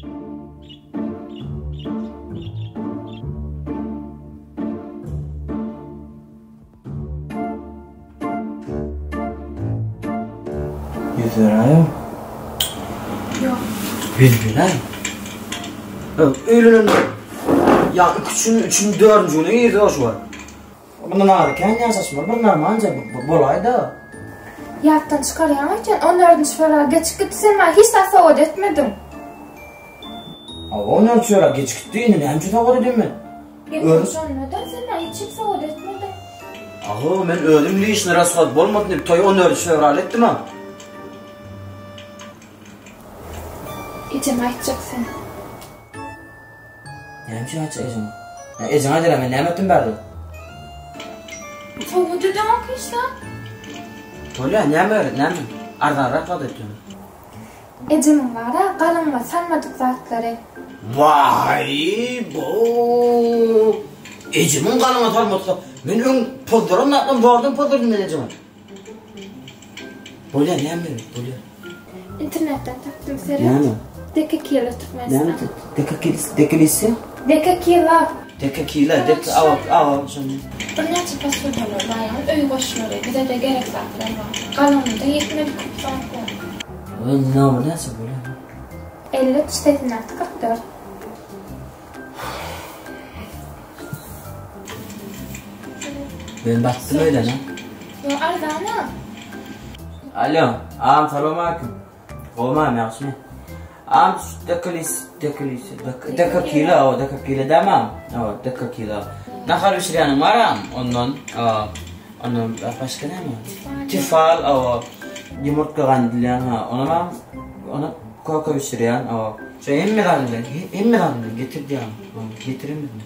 Ýüz beraýoň. Ýok. Ýüz beraý. Öýlenen ýa üçün, üçün, dördünji güne girdi o şu wagt. Mundan agyr kän ýaşaşmaly bir normalja bolaýda. Ýatdan çykarýaň öýtýän, on dördünji fewral geçip gitdi, sen maňa hiç zat sowgat etmediň. Hawa, on dördünji fewral geçip gitdi, indi näme üçin sowgat edeyim men? Gepiň şonda-da, sen maňa hiç hili sowgat etmediň. Aho, men özüm lişni rashod bolmasyn diýip toýy on dördünji fewral etdim-a. Ejeme aýtjak sen. Näme üçin aýtjak ejeňe? Ýa ejeňe aýdar men näme etdim bärde? Sowgat edeňok hiç zat. Bolýar, näme gerek, näme? Arzanrak zat aýt ýöne. Ejemiň bar-a galyňyma salmadyk zatlary. Waý, bu ejemiň galyňa salmadyk zat. Men öň pozduran zatlam zordan pozdurdym men ejeme. Bolýar, näme gerek, bolýar. Internetden tapdym seret. Näme? Deke kilo Türkmenistan. Näme? Deke kilo, deke lise? Deke kilo. Deke kilo, deke awa, awa şony. Birnäçe posudalar bar, ýagny öý goşlary, bize-de gerek zatlar bar. Galanynda ýetmedik köp zat bar. Öý nomer näçe bolýar? 53 86 44. Men batdym öýden ha. Ýo arzana. Alo, agam salowmalikim. Gowmam ýagşymy? Agam şu dekelis, dekelis, deke kilo, o deke kilo dämi agam? O deke kilo. Nahar bişirýäniň bar agam, ondan, ondan başga näme? Tifal, o ýumurtga gandylýan ha, onam agam, ona koka bişirýän, o. Şu hemme zadyny bilen, hemme zadyny bilen getir diýýän, getir hemmesini.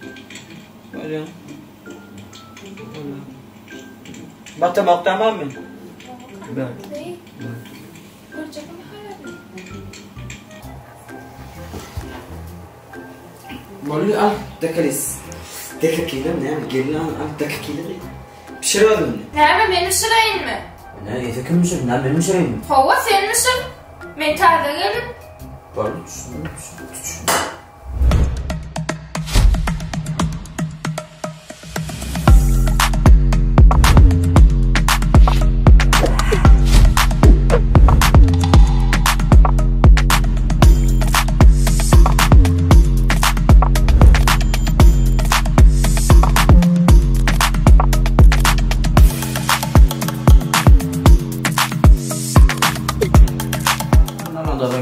Bolýar. Batamak tamam mı? Ben. Bolýar al dekelis. Deke kilo näme? Gelin al al deke kilo. Pişir özüň. Näme men bişireýinmi? Ne ete kim bişir? Näme men bişireýinmi? Hawa sen bişir. Men täze gelin. Bolýar, düşündim, düşündim.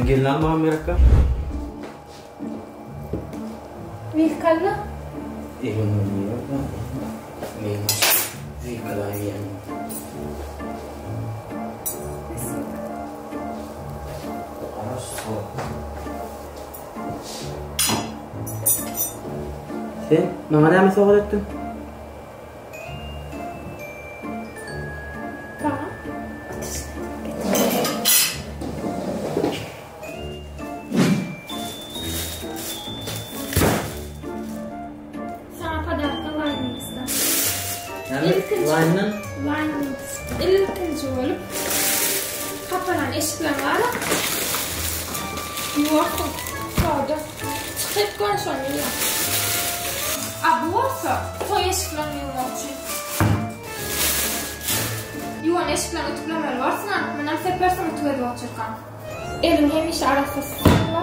Gelin almagam gerekka. Wilkalla? Sen maňa näme sowgat etdiň? Saňa Saňa podarka Linex-dan. Näme? Line-dan? Linex. Ilkinji bolup hapalan eşikleň bar-a. Ýuwarsyň. Soda. Çykyp gör şony ýa. A bu bolsa toý eşiklerini ýuwmak üçin. Ýuwan eşiklerini ütüklemeli borsuň-a. Munam sepersiň ütük edip otyrkaň. Eliň hemişe arassa sakla.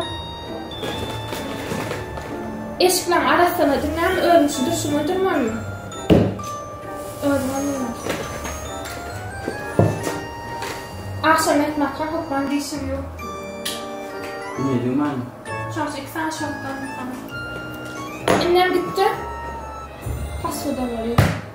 Eşikleň arassaladyň näme özüň şu durşuňa durmalymy? Özüň bolmaly. Agşam ýatmakka hökman dişiňi ýuw. Indi ýuwmaýyn. Şoň üçin iki sany şortdan saňa. Indem gitde posudalary ýuw.